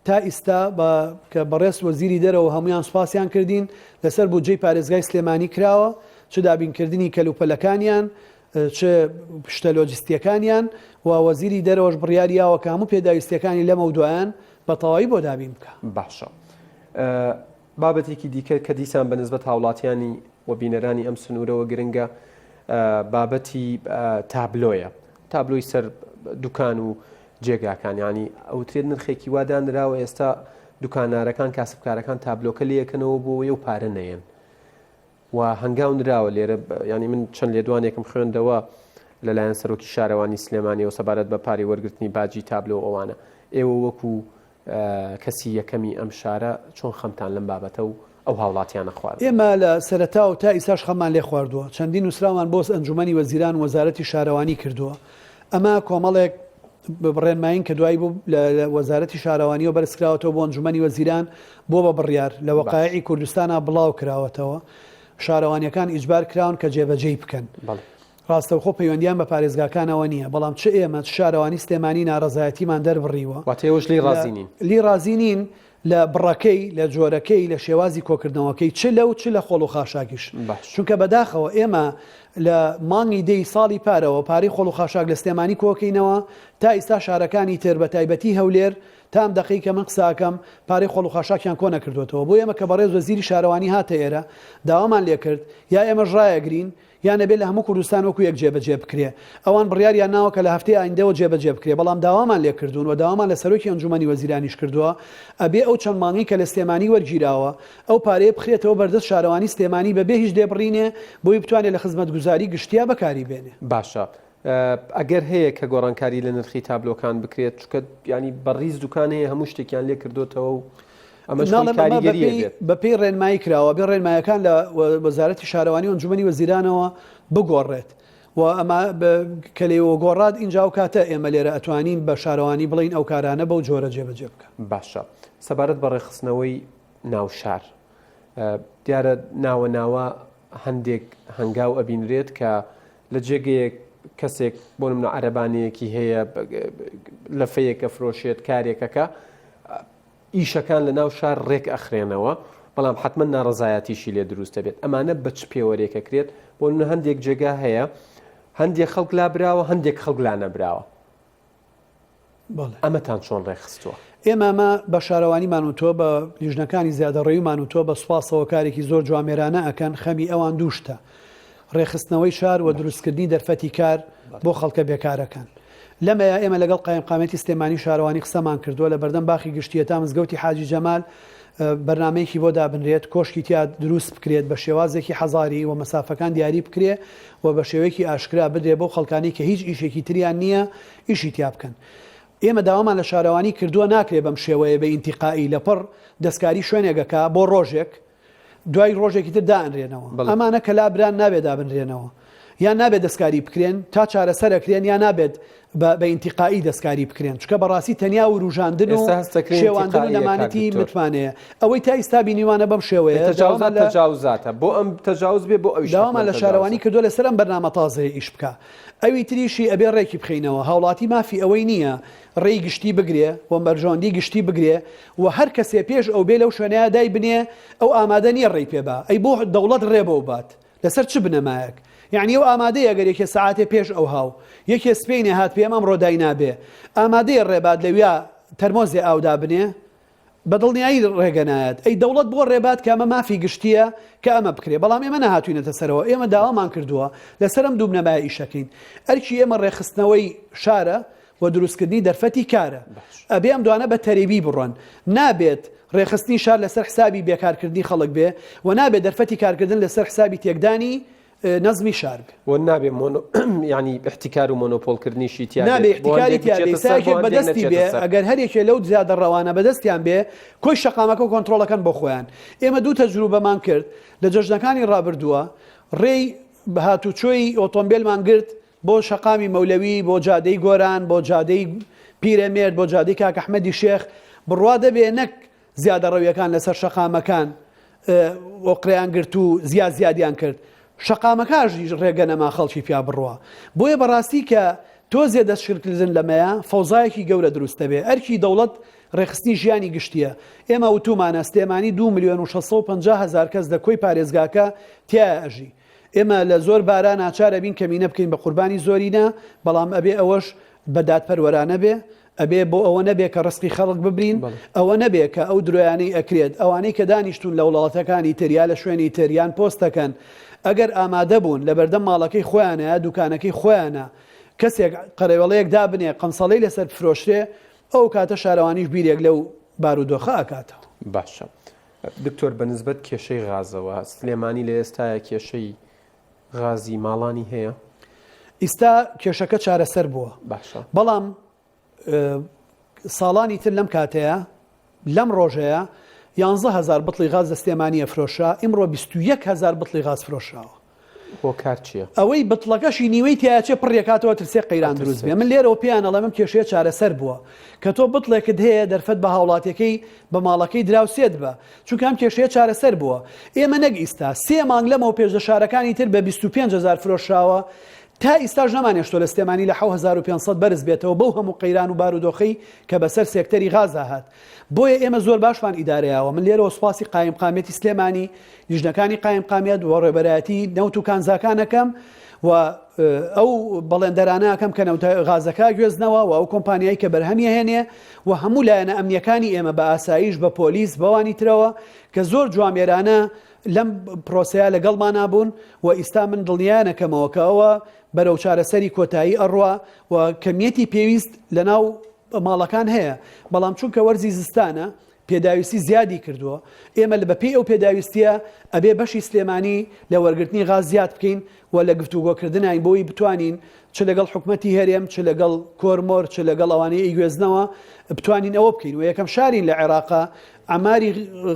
تا ئیستا بە کە بەڕێز وەزیری دەرەوە هەموویان سوپاسیان کردین لەسەر بودجەی پارێزگای سلێمانی کراوە چ دابینکردنی کەلوپەلەکانیان چ شتە لۆجستیەکانیان و وەزیری دەرەوەش بڕیاری یاوە کە هەموو پێداویستیەکانی لەمەودوایان بە تەواوی بۆ دابین بکا. باشە بابەتێکی دیکە کە دیسان بە نسبەت هاوڵاتیانی و بینەرانی ئەم سنوورەوە گرنگە بابەتی تابلۆیە تابلۆی سەر دوکان و جێگاکان ینی ئەوترێت نرخێکی وا دانراوە ئێستا دوکانارەکان کاسبکارەکان تابلۆکە لەکەنەوە بۆ و پارە نەیەن و هەنگاو نراوە لێرە ینی من چەند لێدوانێکم خوێندەوە لەلایەن سەرۆکی شارەوانی سلێمانیەوە سەبارەت بە پارەی وەرگرتنی باجی تابلۆ ئەوانە ئێوە وەکو کەسی یەکەمی ئەم شارە چۆن خەمتان لەم بابەتە و ئەو هاوڵاتیانە خواردووە؟ ئێمە لە سەرەتاوە تا ئیستاش خەممان لێ خواردووە، چەندین نووسراومان بۆ ئەنجوومەنی وەزیران و وەزارەتی شارەوانی کردووە، ئەمە کۆمەڵێک ڕێنمایین کە دوایی بوو لە وەزارەتی شارەوانیەوە بەرزکراوەتەوە بۆ ئەنجوومەنی وەزیران بۆ بە بڕیار لە وەقایعی کوردستانا بڵاو کراوەتەوە، شارەوانیەکان ئیجبار کراون کە جێبەجێی بکەن. ڕاستەوخۆ پەیوەندیان بە پارێزگاکانەوە نییە، بەڵام چ ئێمە چ شارەوانی سلێمانی ناڕەزایەتیمان دەربڕیوە. واتە ئێوەش لێی ڕازی نین؟ لێی ڕازی نین لە بڕەکەی، لە جۆرەکەی، لە شێوازی کۆکردنەوەکەی، چ لەو چ لە خۆڵ و خاشاکیش. چونکە بەداخەوە ئێمە لە مانگی دەی ساڵی پارەوە پارەی خۆڵ و خاشاک لە سلێمانی کۆکەینەوە، تا ئیستا شارەکانی تر بە تایبەتی هەولێر تا ئەم دەقەی کە من قسە ئەکەم پارەی خۆڵ و خاشاکیان کۆ نەکردووەتەوە. بۆ ئێمە کە بەڕێز وەزیری شارەوانی هاتە ئێرە داوامان لێکرد یا ئێمەش ڕایەگرین یان ئەبێ لە هەموو کوردستان وەکو یەک جێبەجێ بکرێ. ئەوان بڕیاریان ناوە کە لە هەفتەی ئایندەوە جێبەجێ بکرێ، بەڵام داوامان لێ کردوون و داوامان لە سەرۆکی ئەنجوومەنی وەزیرانیش کردووە ئەبێ ئەو چەند مانگەی کە لە سلێمانی وەرگیراوە ئەو پارەیە بخرێتەوە بەردەست شارەوانی سلێمانی بەبێ هیچ لێبڕینێ بۆی بتوانێ لە خزمەتگوزاری گشتیا بەکاری بێنێ. باشە ئەگەر هەیە کە گۆڕانکاری لە نرخی تابلۆکان بکرێت چونکە ینی بە ڕیز دوکان هەیە هەموو شتێکیان لێ کردوتەوە و ئەمەش خۆی ناڵێم ئەمە کاریگەری بەپێی ئەبێت. بەپێی ڕێنمایی کراوە بێ ڕێنمایەکان لە وەزارەتی شارەوانی و ئەنجومەنی وەزیرانەوە بگۆڕێت و ئەمە کە لێوە گۆڕات ئینجا ئەو کاتە ئێمە لێرە ئەتوانین بە شارەوانی بڵێین ئەو کارانە بەو جۆرە جێبەجێ بکە. باشە سەبارەت بە ڕێکخستنەوەی ناوشار دیارە ناوە ناوە هەندێک هەنگاو ئەبینرێت کە لە جێگەیەک کەسێک بۆ نمونە عەرەبانەیەکی هەیە لەفەیەک ئەفرۆشێت کارێکەکە ئیشەکان لە ناو شار ڕێک ئەخرێنەوە بەڵام حتمما ناڕەزایەتیشی لێ دروست دەبێت ئەمانە بە چ پێوەرێک ئەکرێت بۆ نمونە هەندێک جێگا هەیە هەندێک خەڵک لابراوە هەندێک خەڵک لانەبراوە ئەمەتان چۆن ڕێکخستووە؟ ئێمە ئەمە بە شارەوانیمان وتووە، بە لیژنەکانی زیادەڕەویمان وتووە، بە سوپاسەوە کارێکی زۆر جوامێرانە ئەکەن، خەمی ئەوان دوو شتە، ڕێکخستنەوەی شار و دروستکردنی دەرفەتی کار بۆ خەڵکە بێکارەکان. لەمەیا ئێمە لەگەڵ قایمقامیەتی سلێمانی و شارەوانی قسەمان کردووە، لە بەردەم باخی گشتییە تا مزگەوتی حاجی جەمال بەرنامەیەکی بۆ دابنرێت، کۆشکی تیا دروست بکرێت بە شێوازێکی حەزاری و مەسافەکان دیاری بکرێ و بە شێوەیەکی ئاشکرا بدرێ بەو خەڵکانەی کە هیچ ئیشێکی تریان نییە ئیشی تیا بکەن. ئێمە داوامان لە شارەوانی کردووە ناکرێ بەم شێوەیە بە ئینتیقائی لەپڕ دەستکاری شوێنێک ئەکا بۆ ڕۆژێک دوای ڕۆژێکی تر دائەنرێنەوە. ئەمانە کە لابران نابێ دابنرێنەوە. یان نابێت دەستکاری بکرێن تا چارەسەر ئەکرێن یا نابێت بە بە ئینتیقائی دەستکاری بکرێن چونکە بەڕاستی تەنیا وروژاندن و ئێستا هەست دەکرێن شێواندن و ئینتیقائیە کاک نەمانەتی دکتۆر. متمانەیە ئەوەی تا ئیستا بینیوانە بەم شێوەیە داوامان تەجاوزات لە تەجاوزاتە بۆ ئەم تەجاوز بێ بۆ ئەویش داوامان حەتمەن لە شارەوانی تەجاوزە. کردووە لەسەر ئەم بەرنامە تازەیە ئیش بکا ئەوی تریشی ئەبێ ڕێکی بخەینەوە هاوڵاتی مافی ئەوەی نییە ڕێی گشتی بگرێ و بەرژەوەندی گشتی بگرێ و هەر کەسێ پێش ئەو بێ لەو شوێنەیا دای بنێ ئەو ئامادە نییە ڕێی پێ با ئەی بۆ دەوڵەت ڕێ بەو بات لەسەر چ بنەمایەک؟ یەعنی ئەو ئامادەیە گەر یەکێ سەعاتێ پێش ئەو هاو، یەکێ سپەینێ هات پێم ئەمڕۆ داینابێ، ئامادەیە ڕێبات لەویا تەرمۆزێ ئاو دابنێ؟ بە دڵنیایی ڕێگە نایەت. ئەی دەوڵەت بۆ ڕێبات کە ئەمە مافی گشتییە کە ئەمە بکرێ؟ بەڵام ئێمە نەهاتووینەتە سەرەوە، ئێمە داوامان کردووە لەسەر ئەم دوو بنەمایە ئیشەکەین. ئەرکی ئێمە ڕێکخستنەوەی شارە و دروستکردنی دەرفەتی کارە. ئەبێ ئەم دوانە بە تەریبی بڕۆن. نابێت ڕێکخستنی شار لەسەر حسابی بێکارکردنی خەڵک بێ و نابێت دەرفەتی کارکردن لەسەر حسابی تێکدانی نەزمی شار بێ. و نابێ مۆنۆ یانی ئیحتیکار و مۆنۆپۆڵکردنیشی تیا نابێ بێت. بۆ ئیحتیکاری هەندێک تیا بێ. بچێتە ئیستا سەر، بۆ یەکێک هەندێک بەدەستی نەچێتە بێ، سەر. ئەگەر هەر یەکێ لەو زیادەڕەوانە بەدەستیان بێ، کۆی شەقامەکە کۆنترۆڵەکەن بۆ خۆیان. ئێمە دوو تەجروبەمان کرد لە جەژنەکانی ڕابردووە، ڕێی هاتوچۆی ئۆتۆمبێلمان گرت، بۆ شەقامی مەولەوی، بۆ جادەی گۆران، بۆ جادەی پیرەمێرد، بۆ جادەی کاک ئەحمەدی شێخ، بڕوا دەبێ نەک زیادەڕەویەکان لەسەر شەقامەکان ئۆقرەیان گرت و زیاد زیادیان کرد، شەقامەکاش ڕێگە نەما خەڵکی پیا بڕوا. بۆیە بەڕاستی کە تۆزێ دەستشلکردن لەمەیە فەوزایەکی گەورە دروست دەبێ. ئەرکی دەوڵەت ڕێکخستنی ژیانی گشتیە. ئێمە وتومانە سلێمانی دوو ملیۆن و 650 هەزار کەس لە کۆی پارێزگاکە تیایا ئەژی. ئێمە لە زۆر بارا ناچار ئەبین کەمینە بکەین بە قوربانی زۆرینە، بەڵام ئەبێ ئەوەش بە دادپەروەرانە بێ، ئەبێ بۆ ئەوە نەبێ کە ڕزقی خەڵک ببرین، ئەوە نەبێ کە ئەو درۆیانەی ئەکرێت، ئەوانەی کە دانیشتوون لە وڵاتەکانی تر یا لە شوێنی تر یان پۆست دەکەن، ئەگەر ئامادە بوون لە بەردەم ماڵەکەی خۆیانە یا دوکانەکەی خۆیانە کەسێک قەرەوێڵەیەک دابنێ قەمسەڵەی لەسەر بفرۆشرێ، ئەو کاتە شارەوانیش بیرێک لەو بارودۆخە ئەکاتەوە. باشە دکتۆر بە نسبەت کێشەی غازەوە سلێمانی لە ئێستایا کێشەی غازی ماڵانی هەیە؟ ئیستا کێشەکە چارەسەر بووە باشە بەڵام ساڵانی تر لەم کاتەیە لەم ڕۆژەیە یانزە هەزار بتڵی غاز لە سلێمانیە فرۆشرا ئیمڕۆ 21 هەزار بتڵی غاز فرۆشراوە. هۆکار چیە؟ ئەوەی بتڵەکەشی نیوەی تیاچێ پڕیەکاتەوە ترسێ قەیران دروست بێ من لێرەوە پێیان ئەڵێم ئەم کێشەیە چارەسەر بووە کە تۆ بتڵێکت هەیە دەرفەت بە هاوڵاتیەکەی بە ماڵەکەی دراوسێت بە چونکە ئەم کێشەیە چارەسەر بووە ئێمە نەک ئیستا سێ مانگ لەمەو پێش لە شارەکانی تر بە 25 هەزار فرۆشراوە تا ئیستاش نەمانێشتۆ لە سلێمانی لە 7500 بەرز بێتەوە بەو هەموو قەیران و بارودۆخەی کە بەسەر سێکتەری غازا هات بۆیە ئێمە زۆر باشمان ئیدارەیاوە من لێرەوە سوپاسی قایمقامیەتی سلێمانی لیژنەکانی قایمقامیەت و ڕێبەرایەتی نەوت و کانزاکان ئەکەم و ئەو بەڵێندەرانە ئەکەم کە نەوتە غازەکە گوێزنەوە و ئەو کۆمپانیای کە بەرهەمی هێنێ و هەموو لایەنە ئەمنیەکانی ئێمە بە ئاسایش بە پۆلیس بەوانی ترەوە کە زۆر جوامێرانە لەم پرۆسەیە لەگەڵمانا بوون و ئیستا من دڵنیانەکەمەوە کە ئەوە بەرەو چارەسەری کۆتایی ئەڕوا و کەمیەتی پێویست لەناو ماڵەکان هەیە بەڵام چونکە وەرزی زستانە پێداویستی زیادی کردووە، ئێمە لە بەپێی ئەو پێداویستییە ئەبێ بەشی سلێمانی لە وەرگرتنی غاز زیاد بکەین و لە گفتوگۆکردناین بۆی بتوانین چ لەگەڵ حکومەتی هەرێم چ لەگەڵ کۆرمۆر چ لەگەڵ ئەوانەی ئەیگوێزنەوە بتوانین ئەوە بکەین و یەکەم شارین لە عێراقا عەماری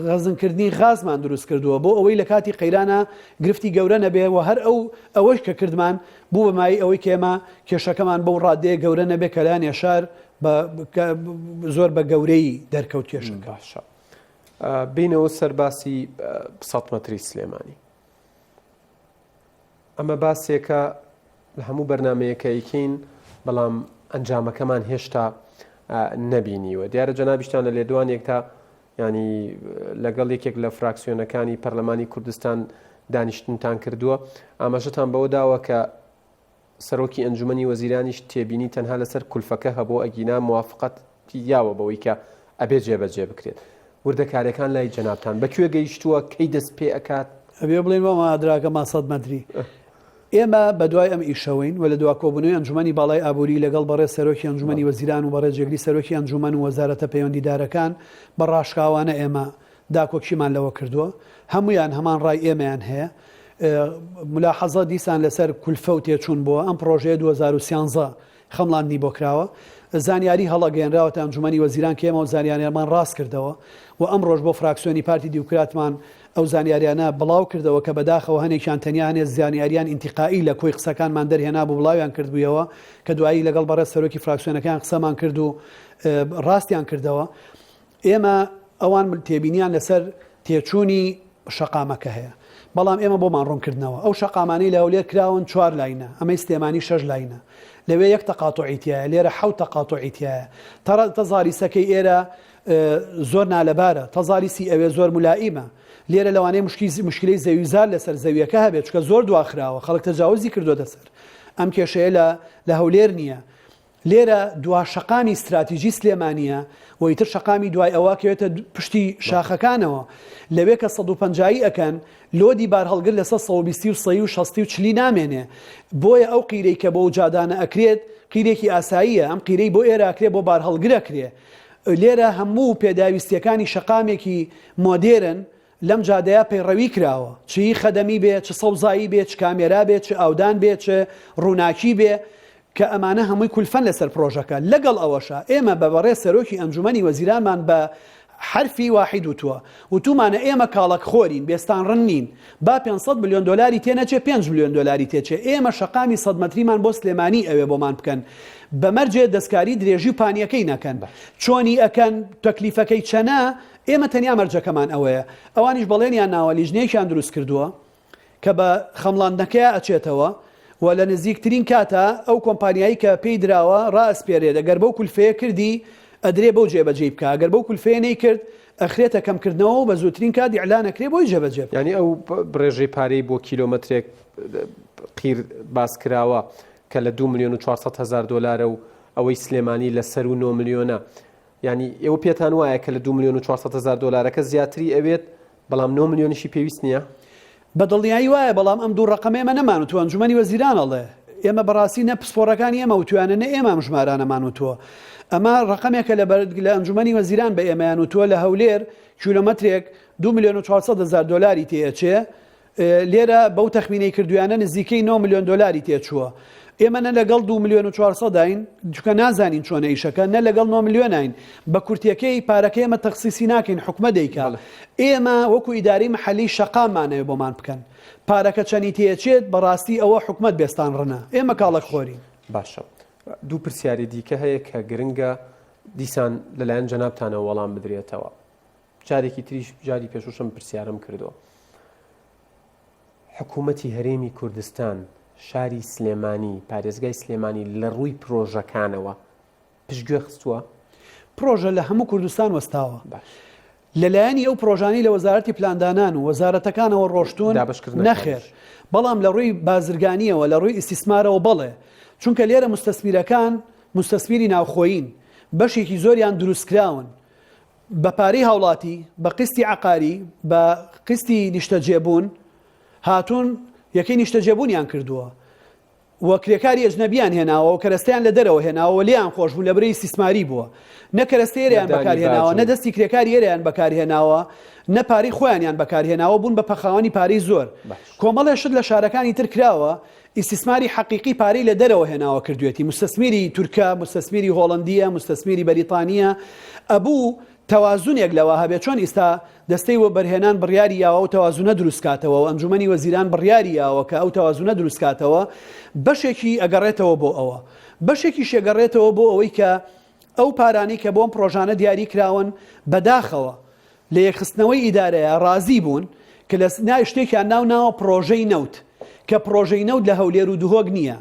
غەزنکردنی غازمان دروست کردووە بۆ ئەوەی لە کاتی قەیرانە گرفتی گەورە نەبێ و هەر ئەو ئەوەش کە کردمان بوو بە مایەی ئەوەی کە ئێمە کێشەکەمان بەو ڕادەیە گەورە نەبێ کە لایەنێ شار بە زۆر بە گەورەی دەرکەوت کێشەکە. باشە بینەوە سەر باسی سەد مەتری سلێمانی ئەمە باسێکە لە هەموو بەرنمەیەکە ئەیکەین بەڵام ئەنجامەکەمان هێشتا نەبینیوە دیارە جەنابیشتان لە لێدوانێکتا ینی لەگەڵ یەکێک لە فراکسیۆنەکانی پەرلەمانی کوردستان دانیشتنتان کردووە ئاماژەتان بەوە داوە کە سەرۆکی ئەنجومەنی وەزیرانیش تێبینی تەنها لەسەر کولفەکە هەبوو ئەگینا موافقەتی یاوە بەوەی کە ئەبێ جێبەجێ بکرێت. وردەکاریەکان لای جەنابتان بە کوێ گەیشتووە کەی دەست پێ ئەکات؟ ئەبێ بڵێین وەما ئەدراکە ما سەد مەتری. ئێمە بەدوای ئەم ئیشەوەین و لە دوا کۆبوونەوەی ئەنجومەنی باڵای ئابووری لەگەڵ بەڕێز سەرۆکی ئەنجومەنی وەزیران و بەڕێز جێگری سەرۆکی ئەنجومەن و وەزارەتە پەیوەندیدارەکان بە ڕاشکاوانە ئێمە داکۆکیمان لەوە کردووە. هەموویان هەمان ڕای ئێمەیان هەیە. ملاحەزە دیسان لەسەر کولفە و تێچوون بووە. ئەم پڕۆژەیە 2013 خەمڵاندنی بۆ کراوە. زانیاری هەڵە گەیەنراوەتە ئەنجومەنی وەزیران کە ئێمە ئەو زانیاریانەمان ڕاست کردەوە و ئەمڕۆش بۆ فراکسیۆنی پارتی دیوکراتمان ئەو زانیاریانە بڵاو کردەوە کە بەداخەوە هەنێکیان تەنیا هەنێ زانیاریان ئینتیقائی لە کۆی قسەکانمان دەرهێنابوو بڵاویان کردبوویەوە کە دوایی لەگەڵ بەڕێز سەرۆکی فراکسیۆنەکەیان قسەمان کرد و ڕاستیان کردەوە. ئێمە ئەوان تێبینیان لەسەر تێچوونی شەقامەکە هەیە، بەڵام ئێمە بۆمان ڕوونکردنەوە ئەو شەقامانەی لە هەولێر کراون چوار line ە، ئەمەی سلێمانی شەش line ە، لەوێ یەک تەقاتوعی تیایە، لێرە حەوت تەقاتوعی تیایە، تەزاریسەکەی ئێرە زۆر نالەبارە، تەزاریسی ئەوێ زۆر مولائیمە، لێرە لەوانەیە مشکلەی زەویوزار لەسەر زەویەکە هەبێت، چونکە زۆر دواخراوە، خەڵک تەجاوزی کردۆتە سەر، ئەم کێشەیە لە هەولێر نییە. لێرە دوا شەقامی ستراتیجی سلێمانییە و ئیتر شەقامی دوای ئەوە ئەکەوێتە پشتی شاخەکانەوە. لەوێ کە 150 ی ئەکەن، load ی بارهەڵگر لەسەر 120 و سەی و شەستی و چلی نامێنێ. بۆیە ئەو قیرەی کە بۆ جادانە ئەکرێت، قیرێکی ئاساییە. ئەم قیرەی بۆ ئێرە ئەکرێ بۆ بارهەڵگر ئەکرێ. لێرە هەموو پێداویستییەکانی شەقامێکی مۆدێرن لەم جادەیە پەیڕەوی کراوە، چ هی خەدەمی بێ، چ سەوزایی بێ، چ کامێرا بێ، چ ئاودان بێ، چ ڕووناکی بێ، کە ئەمانە هەمووی کولفەن لەسەر پڕۆژەکە، لەگەڵ ئەوەشا ئێمە بە بەڕێز سەرۆکی ئەنجومەنی وەزیرانمان بە حەرفی واحید وتووە، وتوومانە ئێمە کاڵەک خۆرین، بێستانڕن نین، با 500 ملیۆن دۆلاری تێنەچێ پێنج ملیۆن دۆلاری تێچێ، ئێمە شەقامی سەد مەتریمان بۆ سلێمانی ئەوێ بۆمان بکەن، بە مەرجێ دەستکاری درێژی و پانییەکەی نەکەن، چۆنی ئەکەن، تەکلیفەکەی چەنە، ئێمە تەنیا مەرجەکەمان ئەوەیە، ئەوانیش بەڵێنیان ناوە لیژنەیەکیان دروست کردووە کە بە خەمڵاندنەکەیا ئەچێتەوە و لە نزیکترین کاتا ئەو کۆمپانیایی کە پێی دراوە ڕائەسپێرێت ئەگەر بەو کولفەیە کردی ئەدرێ بەو جێبەجێی بکا ئەگەر بەو کولفەیە نەیکرد ئەخرێتە کەمکردنەوە و بە زووترین کات ئیعلان ئەکرێ بۆی جێبەجێ بکا. یانی ئەو ڕێژەی پارەی بۆ کیلۆمەترێک قیر باس کراوە کە لە دوو ملیۆن و 400 هەزار دۆلارە و ئەوەی سلێمانی لە سەروو نۆ ملیۆنە یانی ئێوە پێتان وایە کە لە دوو ملیۆن و 400 هەزار دۆلارەکە زیاتری ئەوێت بەڵام نۆ ملیۆنیشی پێویست نییە؟ بە دڵنیایی وایە، بەڵام ئەم دوو ڕەقەمە ئێمە نەمانوتووە، ئەنجومەنی وەزیران ئەڵێ. ئێمە بەڕاستی نە پسپۆڕەکانی ئێمە وتویانە نە ئێمە ئەم ژمارانەمان وتووە. ئەمە ڕەقەمێکە لە لە ئەنجومەنی وەزیران بە ئێمەیان وتووە لە هەولێر کیلۆمەترێک دوو ملیۆن و 400 هەزار دۆلاری تێئەچێ، لێرە بەو تەخمینەی کردویانە نزیکەی 9 ملیۆن دۆلاری تێچووە. ئێمە نە لەگەڵ 2 ملیۆن و 400داین چونکە نازانین چۆنە ئیشەکە نە لەگەڵ 9 ملیۆناین بە کورتیەکەی پارەکە ئێمە تەخسیسی ناکەین حکومە دەیکا ئێمە وەکو ئیدارەی محەلی شەقاممانەوێ بۆمان بکەن پارەکە چەنی تێچێت بەڕاستی ئەوە حکومەت بێستان ڕنە ئێمە کاڵەک خۆرین. باشە دوو پرسیاری دیکە هەیە کە گرنگە دیسان لەلایەن جەنابتانەوە وەڵام بدرێتەوە. جارێکی تریش جاری پێشوشم پرسیارم کردووە حکوومەتی هەرێمی کوردستان شاری سلێمانی پارێزگای سلێمانی لە ڕووی پرۆژەکانەوە پشتگوێ خستووە؟ پرۆژە لە هەموو کوردستان وەستاوە لەلایەنی ئەو پرۆژانی لە وەزارەتی پلاندانان و وەزارەتەکانەوە ڕۆشتون نەخێر بەڵام لە ڕووی بازرگانیەوە لە ڕووی ئیسیسمارەوە بەڵێ چونکە لێرە مستەسمیرەکان مستەسمیری ناوخۆیین بەشێکی زۆریان دروستکراون بە پارەی هاوڵاتی، بە قیستی عەقاری، بە قیستی نیشتەجێبوون هاتوون یەکەی نیشتەجێبوونیان کردووە و کرێکاری ئەجنەبیان هێناوە و کەرەستەیان لە دەرەوە هێناوە و لێیان خۆش بوون لە برەی ئیستیسماری بووە. نە کەرەستەی ئێرەیان بەکار هێناوە، نە دەستی کرێکاری ئێرەیان بەکار هێناوە، نە پارەی خۆیانیان بەکار هێناوە، بوون بە پەخاوەنی پارەی زۆر. کۆمەڵێ شت لە شارەکانی تر کراوە ئیستیسماری حەقیقی پارەی لە دەرەوە هێناوە کردوێتی، موستەسمیری تورکە، موستەسمیری هۆڵەندییە، موستەسمیری بەریتانییە، ئەبوو تەوازونێک لەوە هەبێت، چۆن ئیستا دەستەی وەبەرهێنان بڕیاری یاوە ئەو تەوازونە دروست کاتەوە و ئەنجومەنی وەزیران بڕیاری یاوە کە ئەو تەوازونە دروست کاتەوە، بەشێکی ئەگەڕێتەوە بۆ ئەوە، بەشێکیشی ئەگەڕێتەوە بۆ ئەوەی کە ئەو پارانەی کە بۆ ئەم پڕۆژانە دیاری کراون بەداخەوە لە یەکخستنەوەی ئیدارەیە ڕازی بوون کە لە ناوی شتێکیان ناو ناوە پڕۆژەی نەوت کە پڕۆژەی نەوت لە هەولێر و دهۆک نییە.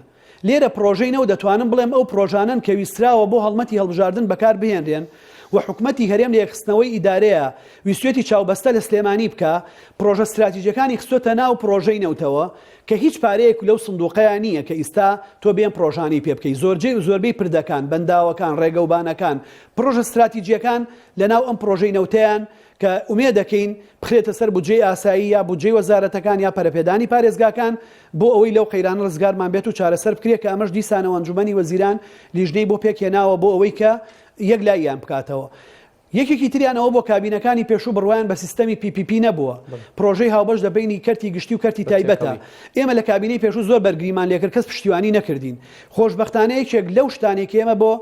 لێرە پڕۆژەی نەوت دەتوانم بڵێم ئەو پڕۆژانەن کە ویستراوە بۆ هەڵمەتی هەڵبژاردن بەکار بهێنرێن و حکومەتی هەرێم لە یەکخستنەوەی ئیدارەیە ویستوێتی چاوبەستە لە سلێمانی بکا پڕۆژە ستراتیجەکانی خستۆتە ناو پڕۆژەی نەوتەوە کە هیچ پارەیەک لەو سندوقەیا نییە کە ئیستا تۆ بێن پڕۆژانەی پێ بکەی زۆرجەی زۆربەی پردەکان بەنداوەکان ڕێگەوبانەکان پڕۆژە ستراتیجیەکان لەناو ئەم پڕۆژەی نەوتەیان کە ئومێدەکەین بخرێتە سەر بودجەی ئاسایی یا بودجەی وەزارەتەکان یا پەرەپێدانی پارێزگاکان بۆ ئەوەی لەو قەیرانە ڕزگارمان بێت و چارەسەر بکرێت کە ئەمەش دیسانەوە ئەنجومەنی وەزیران لیژنەی بۆ پێکهێناوە بۆ ئەوەی کە یەکلاییان بکاتەوە. یەکێکی تریان ئەوە بۆ کابینەکانی پێشوو بڕوایان بە سیستەمی PPP نەبووە، پرۆژەی هاوبەش لە بەینی کەرتی گشتی و کەرتی تایبەتە. ئێمە لە کابینەی پێشوو زۆر بەرگریمان لێکرد کەس پشتیوانی نەکردین. خۆشبەختانە یەکێک لەو شتانەی کە ئێمە بۆ.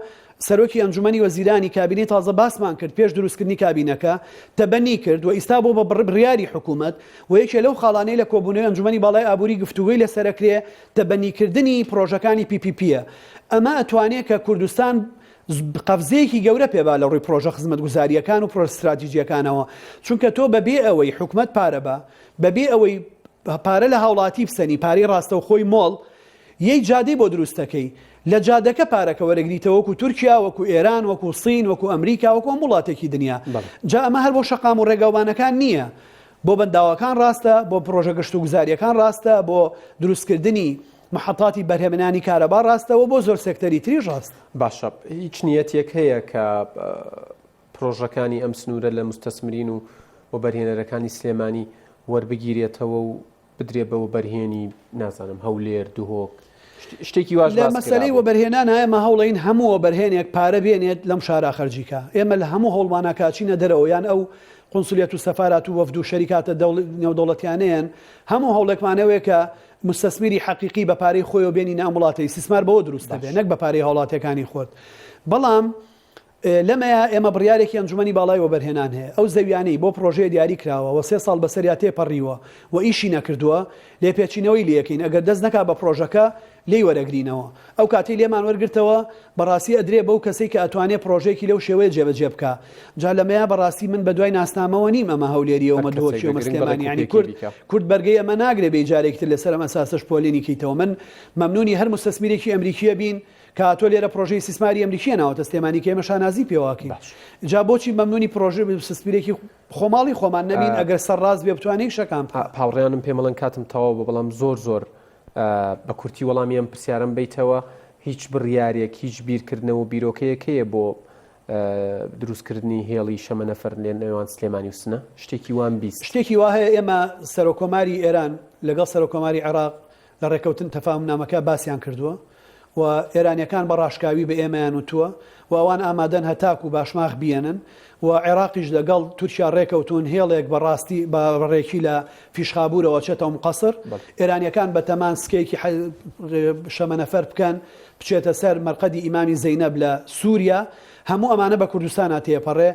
سەرۆکی ئەنجومەنی وەزیرانی کابینەی تازە باسمان کرد پێش دروستکردنی کابینەکە تەبەنی کرد و ئیستا بۆ بە بڕیاری حکوومەت و یەکێ لەو خاڵانەی لە کۆبوونەوەی ئەنجومەنی باڵای ئابووری گفتوگۆی لەسەرەکرێ تەبەنیکردنی پرۆژەکانی PPP یە ئەمە ئەتوانێ کە کوردستان قەفزەیەکی گەورە پێ با لە ڕووی پرۆژە خزمەتگوزارییەکان و پرۆژە ستراتیجییەکانەوە چونکە تۆ بەبێ ئەوەی حکومەت پارە بە بەبێ ئەوەی پارە لە هاوڵاتی بسەنی پارەی ڕاستەوخۆی مۆڵ یەی جادەی بۆ دروست دەکەی لە جادەکە پارەکە وەرەگریتەوە وەکو تورکیا وەکو ئێران وەکو سین وەکو ئەمریکا وەکو هەموو وڵاتێکی دنیا جا ئەمە هەر بۆ شەقام و ڕێگاوبانەکان نییە بۆ بەنداوەکان ڕاستە بۆ پرۆژە گەشتوگوزاریەکان ڕاستە بۆ دروستکردنی محەتاتی بەرهەمێنانی کارەبا ڕاستە و بۆ زۆر سێکتەری تریش ڕاستە. باشە هیچ نیەتێک هەیە کە پرۆژەکانی ئەم سنوورە لە مستەسمرین و وەبەرهێنەرەکانی سلێمانی وەربگیرێتەوە و بدرێ بە وەبەرهێنی نازانم هەولێر دهۆک شتێکی واش لە مەسەلەی وەبەرهێنان ئێمە هەوڵین هەموو وەبەرهێنێک پارە بێنێت لەم شارا خەرجی کا ئێمە لە هەموو هەوڵمانە کە ئەچینە دەرەوە یان ئەو قونسلیەت و سەفارات و وەفد و شەریکاتە نێودەوڵەتیانەیەن هەموو هەوڵێکمان ئەوەیە کە مستەسمیری حەقیقی بە پارەی خۆیەوە بێنینە ئەم وڵاتە ئیستیسمار بەوە دروست دەبێت نەک بە پارەی هاوڵاتیەکانی خۆت بەڵام لەمەیا ئێمە بڕیارێکی ئەنجومەنی باڵای وەبەرهێنان هەیە، ئەو زەویانەی بۆ پڕۆژەیە دیاری کراوە و سێ ساڵ بەسەریا تێپەڕیوە و ئیشی نەکردووە، لێپێچینەوەی لێکەین، ئەگەر دەست نەکا بە پڕۆژەکە لێی وەرەگرینەوە. ئەو کاتەی لێمان وەرگرتەوە، بەڕاستی ئەدرێ بەو کەسەی کە ئەتوانێ پڕۆژەیەکی لەو شێوەیە جێبەجێ بکا. جا لەمەیا بەڕاستی من بەدوای ناسنامەوە نیم ئەمە هەولێرییە و ئەمە دهۆکییە و ئەمە سلێمانییە، یانی کورد کورد بەرگەی ئەمە ناگرێ بێی جارێکی تر لەسەر ئەم ئەساسەش پۆلێنی کەیتەوە. من مەمنونی هەر موستەسمیرێکی ئەمریکییە بین، کە هاتووە لێرە پرۆژەی ئیستیسماری ئەمریکیە ناوەتە سلێمانی کە ئێمە شانازی پێوەکەین جا بۆچی مەمنونی پرۆژە ئیستیسمارێکی خۆماڵی خۆمان نەبین ئەگەر سەر ڕاست بێ بتوانێت شەکان هاوڕێیانم پێم بڵێن کاتم تەواو بوو بەڵام زۆر زۆر بە کورتی وەڵامی ئەم پرسیارەم بیتەوە هیچ بڕیارێک هیچ بیرکردنەوە بیرۆکەیەک هەیە بۆ دروستکردنی هێڵی شەمەنەفەر لە نێوان سلێمانی و سنە شتێکی وام 20 شتێکی وا هەیە ئێمە سەرۆکۆماری ئێران لەگەڵ سەرۆکۆماری عێراق لە ڕێکەوتن تەفاهومنامەکە باسیان کردووە و ئێرانیەکان بە ڕاشکاوی بە ئێمەیان وتووە و ئەوان ئامادەن هەتاکو باشماخ بیەنن و عێراقیش لەگەڵ تورکیا ڕێکەوتوون هێڵێک بە ڕاستی بە ڕێکی لە فیشخابورەوە چێتە ئوم قەسر ئێرانیەکان بەتەمان سکەیەکی شەمەنەفەر بکەن بچێتە سەر مەرقەدی ئیمامی زەینەب لە سوریا هەموو ئەمانە بە کوردستانا تێپەڕێ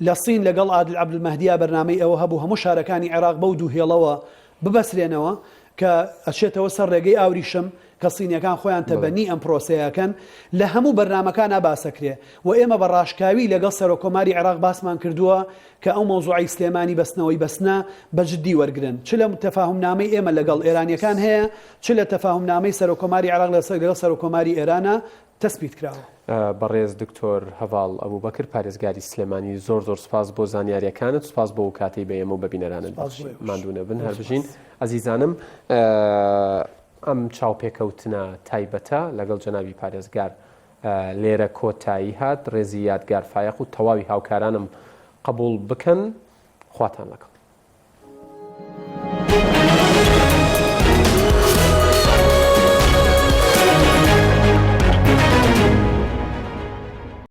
لە سین لەگەڵ عادل عەبدولمەهدیا بەرنامەی ئەوە هەبوو هەموو شارەکانی عێراق بەو دوو هێڵەوە ببەسرێنەوە کە ئەچێتەوە سەر ڕێگەی ئاوریشم کە سینیەکان خۆیان تەبەنی ئەم پرۆسەیە ئەکەن لە هەموو بەرنامەکانا باسەکرێ و ئێمە بە ڕاشکاوی لەگەڵ سەرۆک کۆماری عێراق باسمان کردووە کە ئەو مەوزوعەی سلێمانی بەستنەوەی بەسنە بە جدی وەرگرن چ لە تەفاهومنامەی ئێمە لەگەڵ ئێرانیەکان هەیە چ لە تەفاهومنامەی سەرۆک کۆماری عێراق لەگەڵ سەرۆک کۆماری ئێرانا تەسبیت کراوە. بەڕێز دکتۆر هەڤاڵ ئەبوبەکر پارێزگاری سلێمانی زۆر زۆر سوپاس بۆ زانیاریەکانت سوپاس بۆ کاتەی بە ئێمە و بە بینەرانت بەخشی ماندوو نەبن هەر بژین ئەزیزانم ئەم چاوپێکەوتنە تایبەتە لەگەڵ جەنابی پارێزگار لێرە کۆتایی هات ڕێزی یادگار فایەق و تەواوی هاوکارانم قبوڵ بکەن خواتان لەگەڵ.